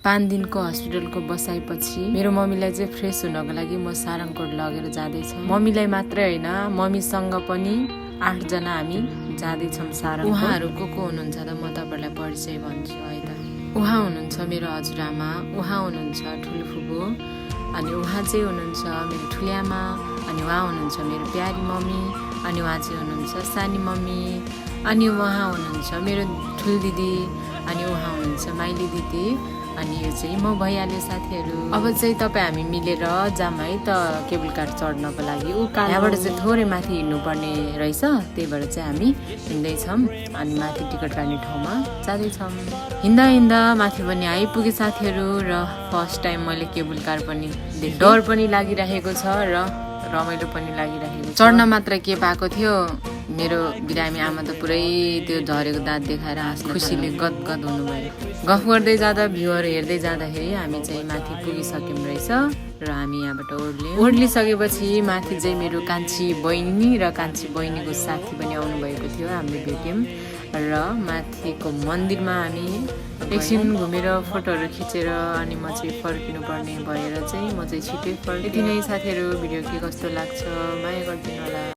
5 दिनको हस्पिटलको बसाइपछि मेरो मम्मीलाई चाहिँ फ्रेस हुनको लागि म सारङकोट लगेर जाँदैछ। मम्मीलाई मात्रै होइन, मम्मीसँग पनि 8 जना हामी जाँदैछौँ सारङ। उहाँहरू को हुनुहुन्छ त म तपाईहरुलाई परिचय भन्छु है त। उहाँ हुनुहुन्छ मेरो हजुरआमा, उहाँ हुनुहुन्छ ठुलो फुपू, अनि उहाँ चाहिँ हुनुहुन्छ मेरो ठुली आमा, अनि उहाँ हुनुहुन्छ मेरो प्यारी मम्मी, अनि उहाँ चाहिँ हुनुहुन्छ सानी मम्मी, अनि उहाँ हुनुहुन्छ मेरो ठुल दिदी, अनि उहाँ हुनुहुन्छ माइली दिदी, अनि यो चाहिँ म भइहाल्यो साथीहरू। अब चाहिँ तपाईँ हामी मिलेर जाम है त केबल कार चढ्नको लागि। यहाँबाट चाहिँ थोरै माथि हिँड्नु पर्ने रहेछ, त्यही भएर चाहिँ हामी हिँड्दैछौँ अनि माथि टिकट काट्ने ठाउँमा जाँदैछौँ। हिँड्दा हिँड्दा माथि पनि आइपुगे साथीहरू, र फर्स्ट टाइम मैले केबल कार पनि डर पनि लागिरहेको छ र रमाइलो पनि लागिरहेको छ। चढ्न मात्र के पाएको थियो, मेरो बिरामी आमा त पुरै त्यो झरेको दाँत देखाएर हाँस्न खुसीले गदगद हुनुभयो। गफ गर्दै जाँदा भ्यूहरू हेर्दै जाँदाखेरि हामी चाहिँ माथि पुगिसक्यौँ रहेछ, र हामी यहाँबाट ओर्लिसकेपछि माथि चाहिँ मेरो कान्छी बहिनी र कान्छी बहिनीको साथी पनि आउनुभएको थियो, हामीले भेट्यौँ। र माथिको मन्दिरमा हामी एकछिन घुमेर फोटोहरू खिचेर अनि म चाहिँ फर्किनु पर्ने भएर चाहिँ म चाहिँ छिटै फर्केँ। यति नै साथीहरू, भिडियो के कस्तो लाग्छ माया गरिदिनु होला।